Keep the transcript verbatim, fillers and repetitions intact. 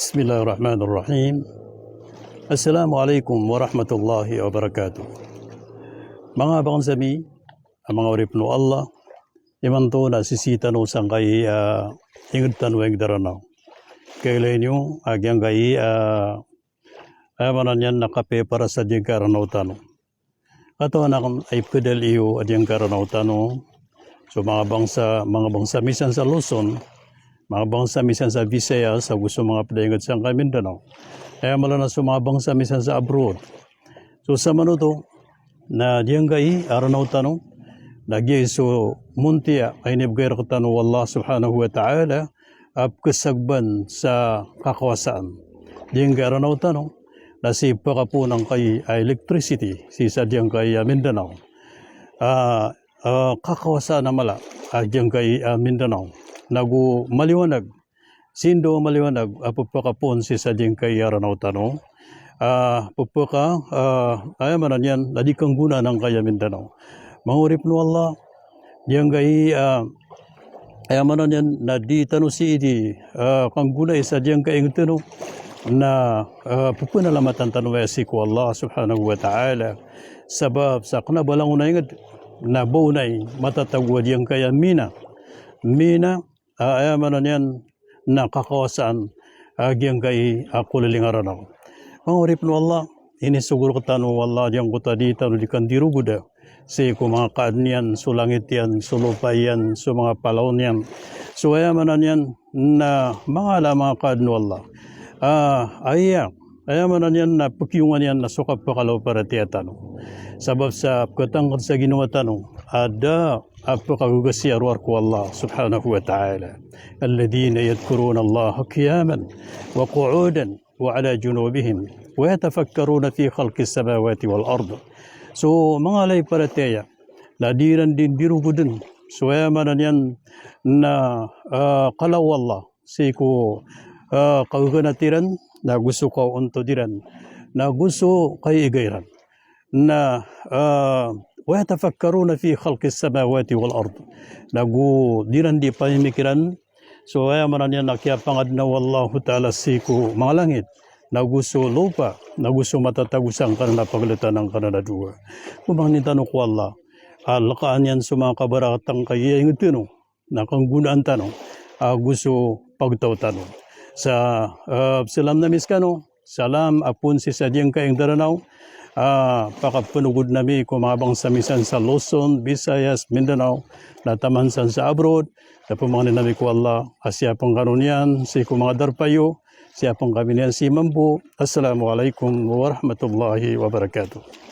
Bismillahirrahmanirrahim. Assalamu alaikum warahmatullahi wabarakatuh. Manga bangsa mi, a manga oripen o Allah, imanto na sisii tano sangkai a inged tano a inged a Ranaw. Kailay niyo a giyangkai a, aya maana niyan na kapiya para sa giyangkai a Ranaw tano. Katawan aken a ipedal iyo a giyangkai a Ranaw tano. So manga bangsa, manga bangsa misan sa Luzon, manga bangsa misan sa Visayas, ago so manga ped a inged sangkai a Mindanao. Aya maana na so manga bangsa misan sa abroad. So samanoto, na giyangkai a Ranaw tano, na giya i so montiya a inibegay rektano o Allah subhanahu wa ta'ala, a pekesagban sa kakawasaan. Giyangkai a Ranaw tano, na sii pekapoon angkai a electricity, sii sa giyangkai a Mindanao. A, a, kakawasaan a mala, a giyangkai a Mindanao. Nago maliwanag, sii ndo maliwanag, a pepekapoon sii sa giyangkai a Ranaw tano. A, pepeka, a, aya maana niyan, na di kanggonaan angkai a Mindanao. Manga oripen o Allah, giyangkai, a, aya maana niyan na di tano sii di, a, kanggonai sa giyangkai a inged tano na, a, pepenalamatan tano aya sii ko Allah subhanahu wa ta'ala. Sabap sa kena ba langon a inged na ba onay matatago a giyangkai a mina. Mina, a, aya maana niyan na kakawasaan a giyangkai a kolileng a Ranaw. Manga oripen o Allah, inisogo rektano o Allah giyangkoto a di tano di kandirogod sii ko manga kaadn iyan, so langit iyan, so lopa iyan, so manga palaw niyan. So aya maana niyan na manga ala a manga kaadn o Allah. A, aya, aya maana niyan na pekiyongan iyan na so kapekaloparatiyaya tano. Sabap sa pekatangked sa ginawa tano a da a pekagagasiya rowar ko Allah subhanahu wa ta'ala. Alladhina yadhkuruna Allaha qiyaman wa qu'udan wa ala junubihim wa yatafakkaruna fi khalqis samawati wal ard. So manga ala i paratiyaya na di iran di ndirogoden so, aya maana niyan na, a, kala o Allah sii ko, a, kagaganat iran, nago so kaontod iran, nago so kaiiga iran. Na, a, wa yatafakkaruna fi khalqis samawati wal ard. Nago di iran di pamimikiran so, aya maana niyan na kiyapangadna o Allahu Ta'ala sii ko manga langit, nago so lopa, nago so matatago sangkanan a pagltan angkanan a dowa. Pemangnin tano ko Allah a lekaan iyan so manga kabarakatan angkai a inged tano, na kanggonaan tano ago so pagtaw tano. Sa, a, salam ami sekano, salam a poon sii sa giyangkai a inged a Ranaw, a, pakapenogod ami ko manga bangsa misan sa Luzon, Visayas, Mindanao, na taman san sa abroad, na pemangnin ami ko Allah a siyapn kano niyan sii ko manga darpa iyo, siyapn kami niyan sii mambo. Assalamu alaikum warahmatullahi wabarakatuh.